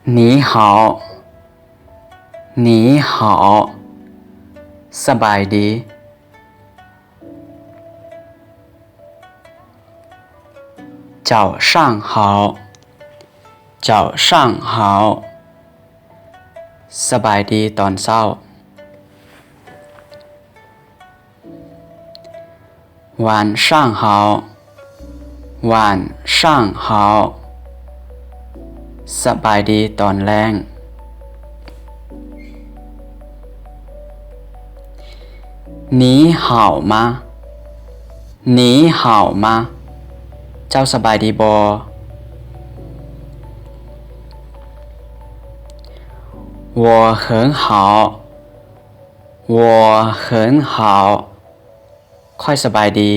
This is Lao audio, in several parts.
你好，你好，ສະບາຍດີ。早上好，早上好，ສະບາຍດີຕອນເຊົ້າ. 晚上好，晚上好，ສະບາຍດີຕອນແລງ. 你好吗？你好吗？ ເຈົ້າສະບາຍດີບໍ່? 我很好，我很好， ຂ້ອຍສະບາຍດີ.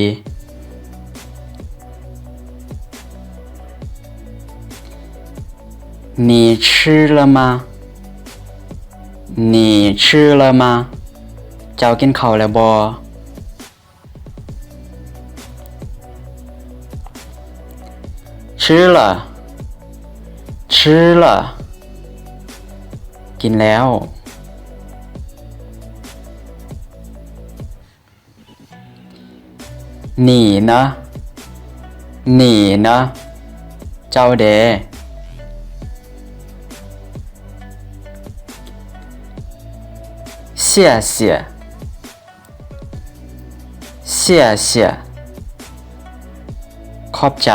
你吃了吗？你吃了吗？ ເຈົ້າກິນເຂົ້າແລ້ວບໍ່? 吃了，吃了，ກິນແລ້ວ. 你呢？你呢？ ເຈົ້າເດ? 谢谢，谢谢，ຂອບໃຈ.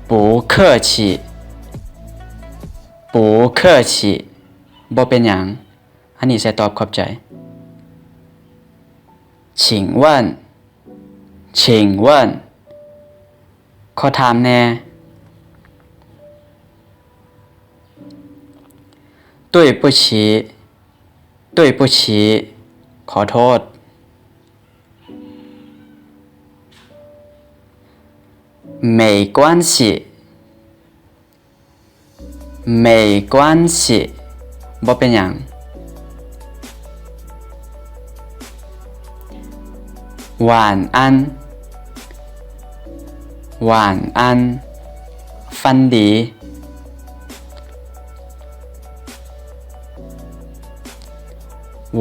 不客气，不客气， ບໍ່ເປັນຫຍັງ. ອັນນີ້ໃສ່ຕອບຂອບໃຈ. 请问，请问， ຂໍຖາມແດ່. 对不起，对不起， ຂໍໂທດ. 没关系， 没关系， ບໍ່ເປັນຫຍັງ. 晚安，晚安， ຝັນດີ.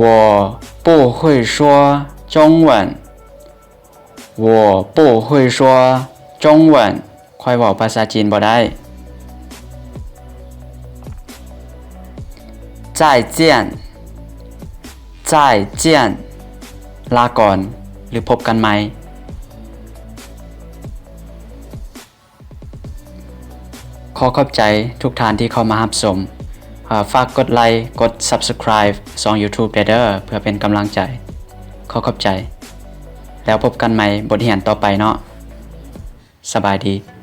我不会说中文， 我不会说中文， ຂ້ອຍເວົ້າພາສາຈີນບໍ່ໄດ້. 再见，再见， ລາກ່ອນ ຫຼື ພົບກັນໃໝ່. ຂໍຂອບໃຈທຸກທ່ານທີ່ເຂົ້າມາຮັບຊົມ. ເອີ ຝາກກົດໄລ ກົດ Subscribe ຊ່ອງ YouTube ແດ່ເດີ ເພື່ອເປັນກຳລັງໃຈ. ຂໍຂອບໃຈ. ແລ້ວພົບກັນໃໝ່ບົດຮຽນຕໍ່ໄປເນາະ. ສະບາຍດີ.